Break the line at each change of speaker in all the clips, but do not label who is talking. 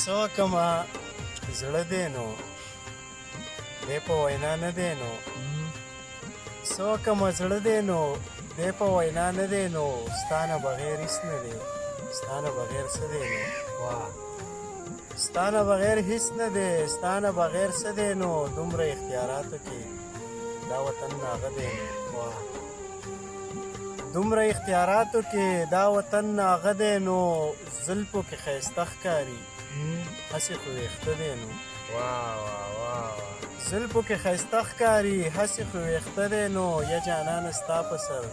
څه وکمه زړه دی نو دی په وینا نه دی نو، څه وکمه زړه دی نو دی په وینا نه دی نو، ستا نه بغیر هیڅ نه دی، ستا نه بغیر څه دی نو.
واه.
ستا نه بغیر هیڅ نه دی، ستا نه بغیر څه دی نو، دومره اختیاراتو کې دا وطن ناغه دی نو.
واه.
دومره اختیاراتو کې دا وطن ناغه دی نو، زلفو کې ښایسته ښکاري هسې خو ویښته دی نو.
واه واه واه واه.
زلفو کې ښایسته ښکاري هسې خو ویښته دی نو، یا جانانه ستا په سر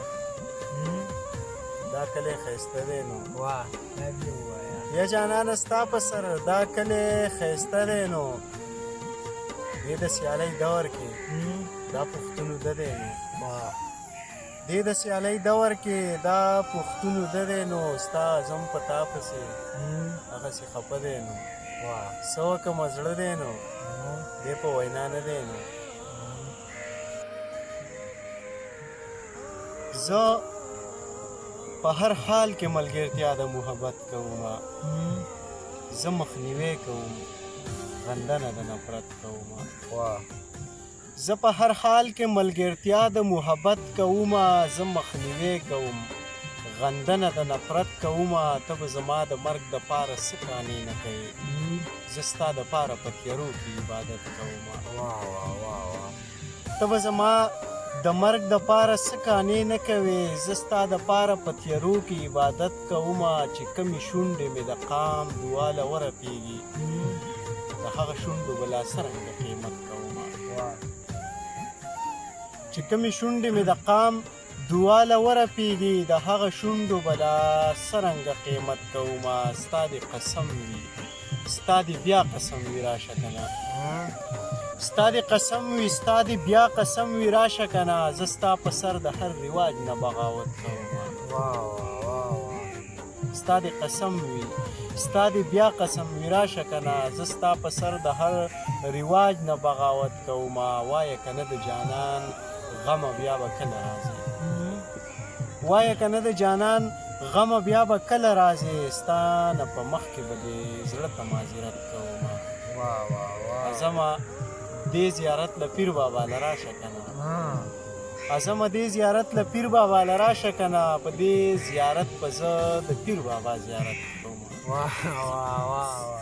دا کلی ښایسته دی نو.
واه، دا دې ووایه.
یا جانانه ستا په سر دا کلی ښایسته دی نو، دې د سیالۍ دور کې دا پښتون اوده دی نو.
واه.
دې د سیالۍ دور کې دا پښتون اوده دی نو، ستا اعظم په تا پسې هغسې خفه دی نو.
واه.
څه وکمه زړه دی نو دی په وینا نه دی نو. زه په هر حال کې ملګرتیا د محبت کومه، زه مخنیوی کوم غندنه د نفرت کومه.
واه.
زه په هر حال کې ملګرتیا د محبت کومه، زه مخنیوی کوم غندنه د نفرت کومه. ته به زما د مرګ دپاره څه کانې نه کوې، زه ستا دپاره په تیارو کې عبادت کومه.
واه واه واه واه.
ته به زما د مرګ دپاره څه کانې نه کوې، زه ستا دپاره په تیارو کې عبادت کومه. چې کومې شونډې مې د قام دعا له ورپېږي، د هغه شونډو به لا څرنګه قیمت کومه.
واه.
چې کومې شونډې مې د قام دعا له ورپېږي، د هغه شونډو به لا څرنګه قیمت کومه. ستا دې قسم وي، ستا دې بیا قسم وي راشه که نه، ستا دې قسم وي، ستا دې بیا قسم وي راشه که نه، زه ستا په سر د هر رواج نه بغاوت کومه.
واه واه واه واه.
ستا دې قسم وي، ستا دې بیا قسم وي راشه که نه، زه ستا په سر د هر رواج نه بغاوت کومه. وایه که نه د جانان غمه بیا به کله راځې، وایه که نه د جانان غمه بیا به کله راځې، ستا نه په مخ کې به دې زړه ته معذرت کومه.
واه واه واه.
اعظمه دې زیارت له پیر بابا له راشه که نه، اعظمه دې زیارت له پیر بابا له راشه که نه، په دې زیارت په زه د پیر بابا زیارت کومه.
واه واه واه واه.